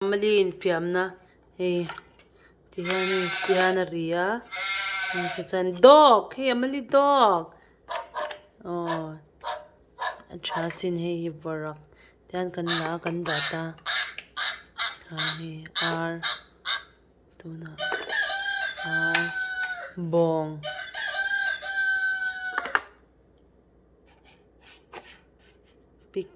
Mali infiamna hei ti hian hei ti hian a ri a tichuan dog hei a mali dog aw a tha sin hei hi varak tihian kan la a kan dah ta khan hei ar tunah ar bawng. Pig.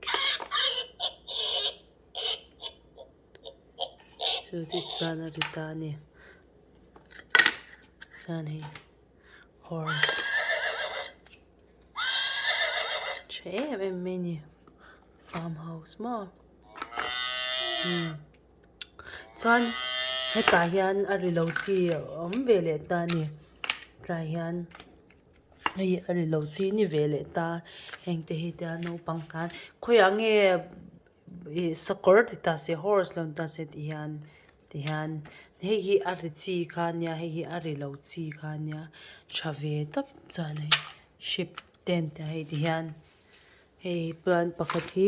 Chu ti chuan a ri ta a ni. Chuan hei horse tha em em mai a ni farm house maw umm chuan hetah hian a ri lo chi a awm ve leh ta a ni tlai hian. Hei a ri lo chi ni ve leh ta heng te hi te a naupang tan khawiah nge ih sakawr ti ta se horse lo ni ta se ti hian ti hian hei hi a ri chi kha ania hei hi a ri lo chi kha ania tha ve tawp chuan hei ship te an tia hei ti hian hei plant pakhat hi.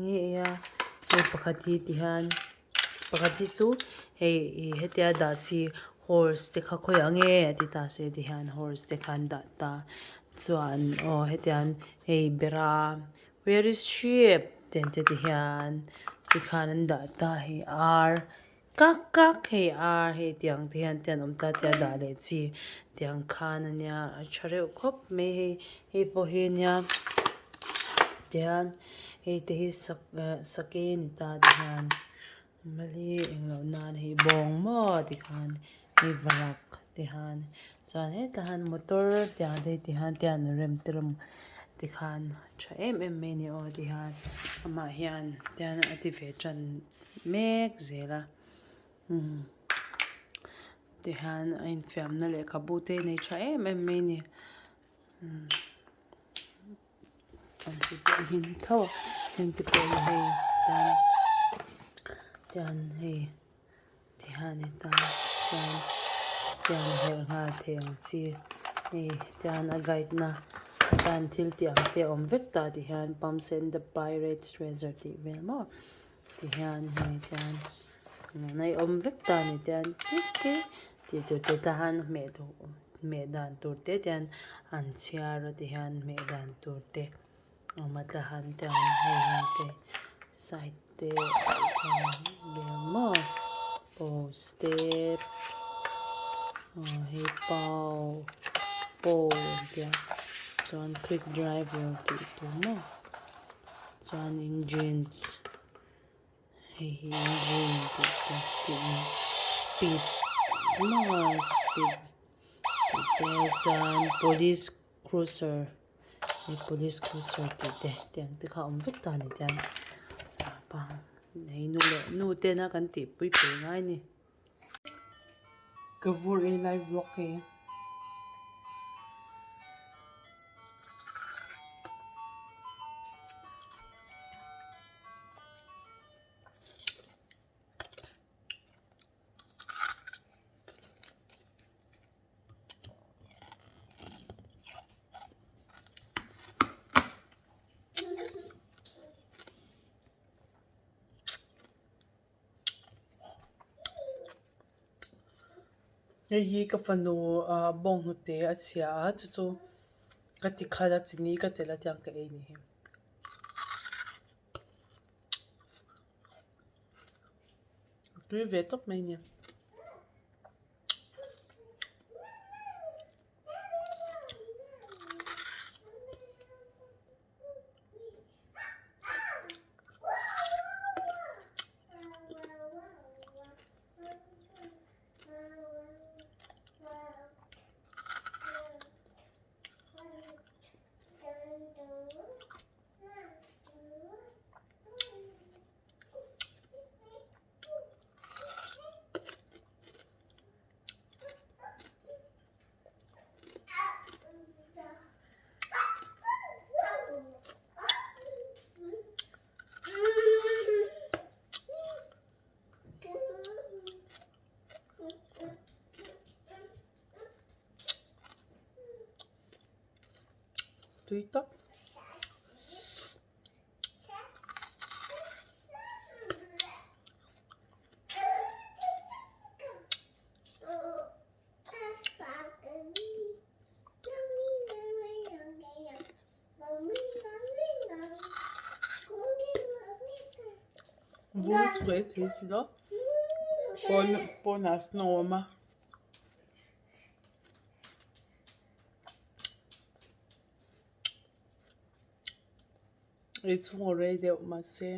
Nge a hei pakhat hi ti hian pakhat hi chu hei ih hetia dah chi horse te kha khawiah nge a ti ta se ti hian horse te kha an dah ta chuan aw hetiang hei bera where is sheep te an ti hian tikhan an dah ta hei ar kak kak hei ar hei tiang te hian te an awm ta tia dah leh chi tiang khan ania a tha reuh khawp mai hei hei pawh hi ania tihian hei te hi sak eh sakei a ni ta tihian mali engloh nan hei bawng maw tikhan hei varak tihian chuan hetah hian motor tiang te tihian te an rem tir a tikhan tha em em mai a ni aw tihian amah hian tihian a ti ve tan. Mek zel a umm tihian a infiamna lehkhabu te a nei tha em em mai a ni umm an ti pawh hi ni tho a heng te pawh hi hei tian tian hei tihian a ni ta chuan tian a herh nghal thei ang chi hei tian a guide na atan thil tih ang te a awm vek ta tihian pump send the pirates treasure tih vel maw. Tihian hei tian nai awm vek ta a ni tian kik kik tih tur te tahan hmeh duh hmeh dan tur te tian an chhiar a tihian hmeh dan tur te awm a tahan tian hei hian te side te vel maw post te aw hei pau pole an tia chuan quick driver tih tur maw. Chuan engines hei hi engine tih te tihna speed maw speed tih te chuan police cruiser hei police cruiser tih te tiang te kha a awm vek ta a ni tiang hei nu leh nu tena kan tihpui pui ngai a ni. Ka vur ei lai vlog hei. Hei hi ka fanu ah bawnghnute a chhia a chu chu ka ti khalh a chini ka telh a tiang ka ei ni hi. A tui ve tawp mai a ni. Tui tak. Vur chu ka ei thei si lo. Pawn pawnah snow a awm a. Ei chhung a rei deuh mahse.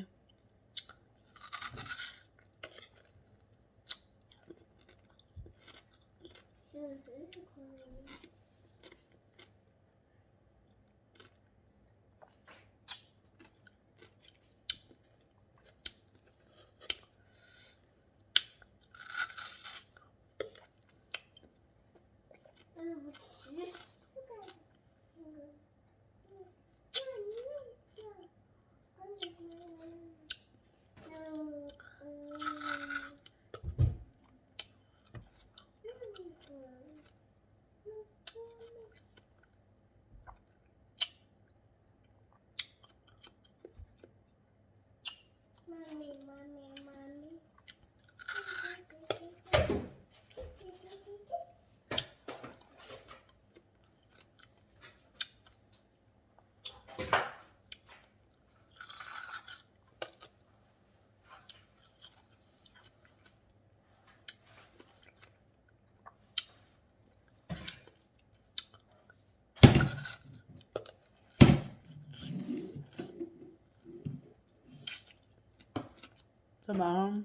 Chuvang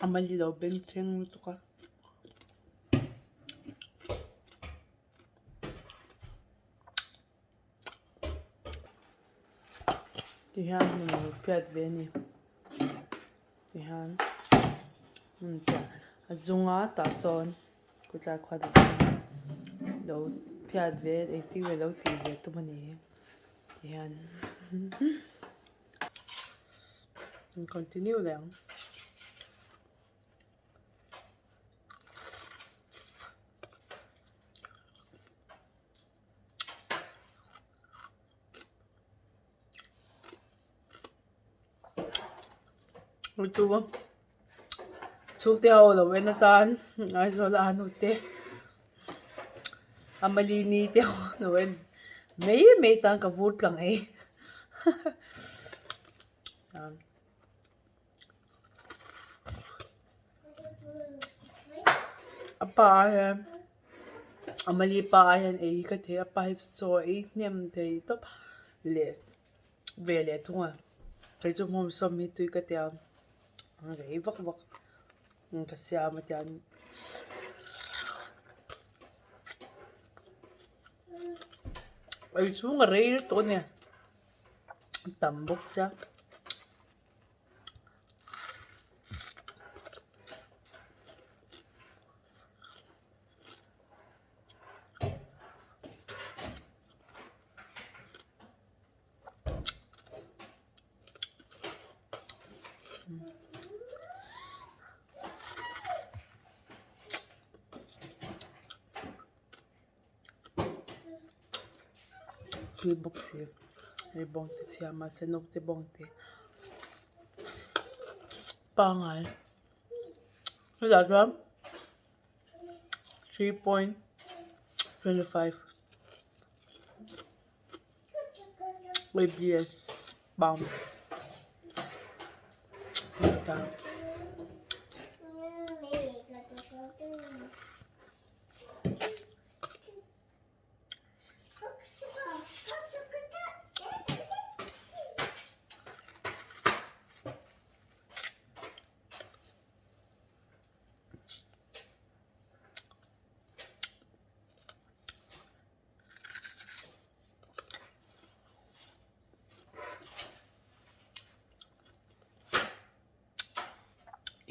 a mali lo bengchheng lutuk a. Tihian hmun a lo phiat ve a ni tihian hmun piah a zunga tah sawn kutlai khuat a sawn lo phiat ve engtin nge lo tih ve tum a ni tihian continue leh ang. Chu chhungte ho lo en atan Aizawl a hnute a mali ni te ho lo en mai mai tan ka vur tlang ei a pa hian a mali pa hian ei ka thei a pa hi chu chaw ei hnem thei tawp leh ve leh thung a kei chu hmawm sawm hi tui ka tia ka ei vak vak ka siam a tiang ei chhung a rei tawh a nia tam bawk sia. Tui bawk si hei bawng te chhia mahse naute bawng te pangai chutah chuan 3.25 abs pump a ni ta.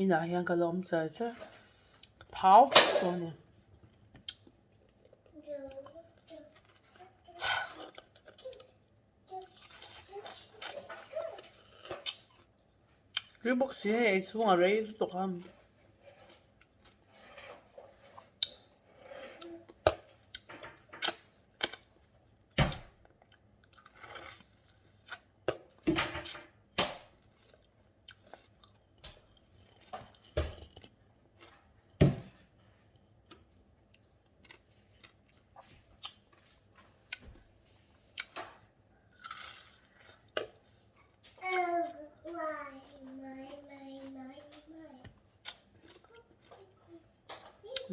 Inah hian ka la awm char char thau vek tawh a ni. Tui bawk si hei ei chhung a rei lutuk a.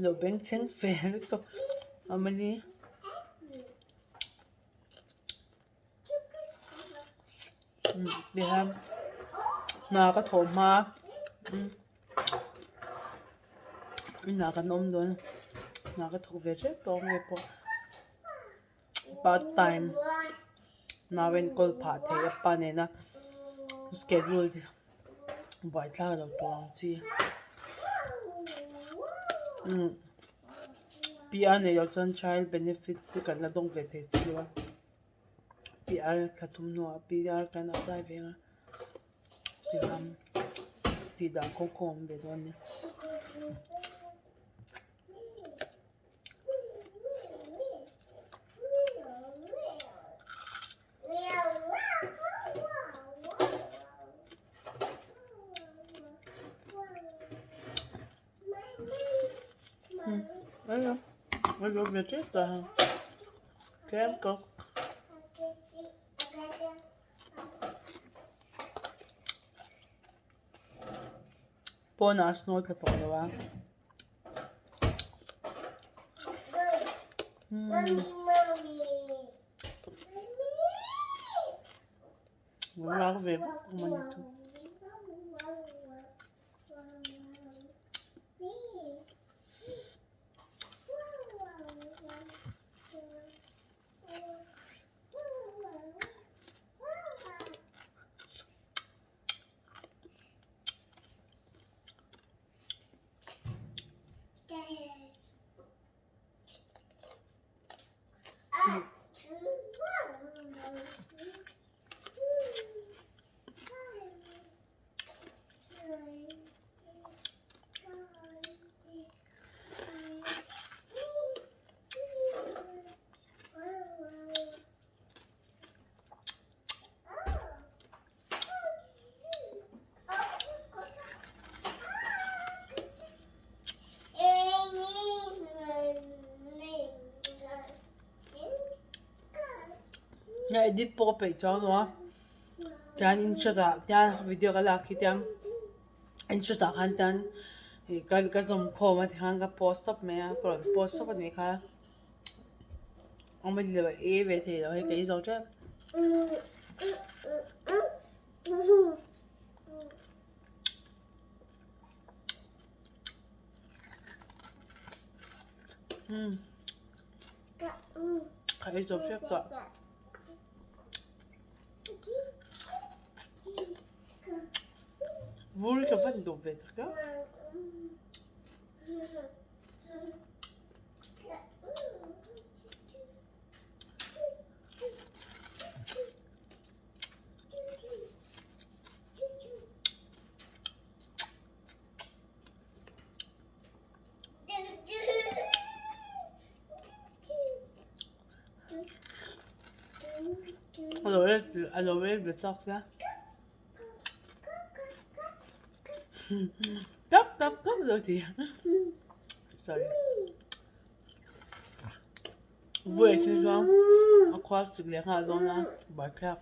Lo bengchheng fe lutuk a mawni. Tihian hna ka thawh hma inah kan awm dawn a hna ka thawk ve hrep tawh nge pawh part time nau enkawl phah theih a pa nena schedule buaithlak lo tur ang chi. PR neih loh chuan child benefits hi kan la dawng ve thei si lo a PR thla thum hnuah PR kan apply ve ang a tihian tih dan kawng kawng a awm ve dawn a ni. Pawnah a snow tla tawh lo a. Lak ve vak awm a ni chu. Nga edit pawh ka peih chuang lo a tian inshot ah tian video ka lak hi tiang inshot ah khan tian ih ka ka zawm khawm a tikhan ka post tawp mai a ka rawn post tawp a nih kha awm a ni lo e ve thei lo hei ka ei zo tep. Ka ei zo tep tawh. Vur ka van duh ve tak a. A lo rel a lo rel ve chak sia. Tap tap tap lo ti. Sorry. Vui khi chuan a khua chik leh nghal dawn a buaithlak.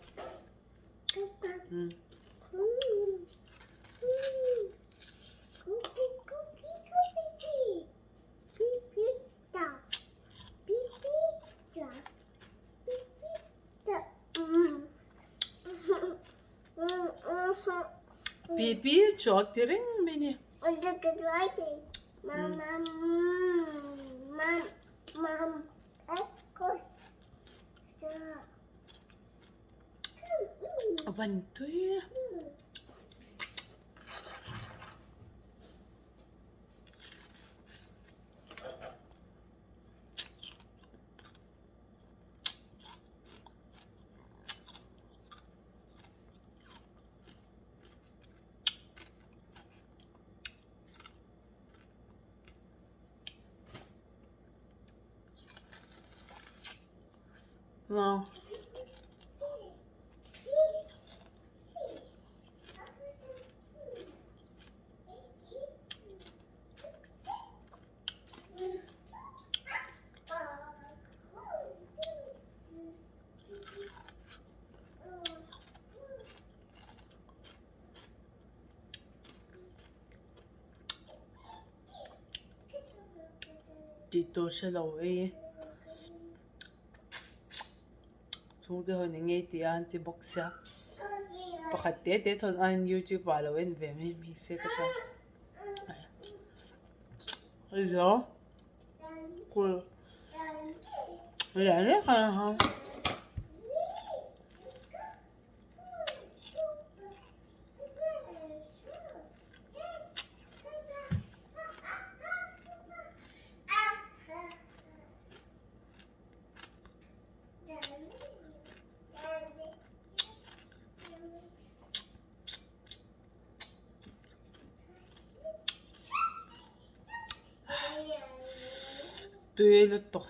Pi pi chaw ti reng mai a ni. A van tui a. Wow. Tih tur hre lo ei. Chhungte ho ni ngei tih a an ti bawk sia. Pakhat te te thawn aiin youtube ah lo en ve mai mai se ka chuan. Hello. Cool. Lian lek a ha. Tui lutuk.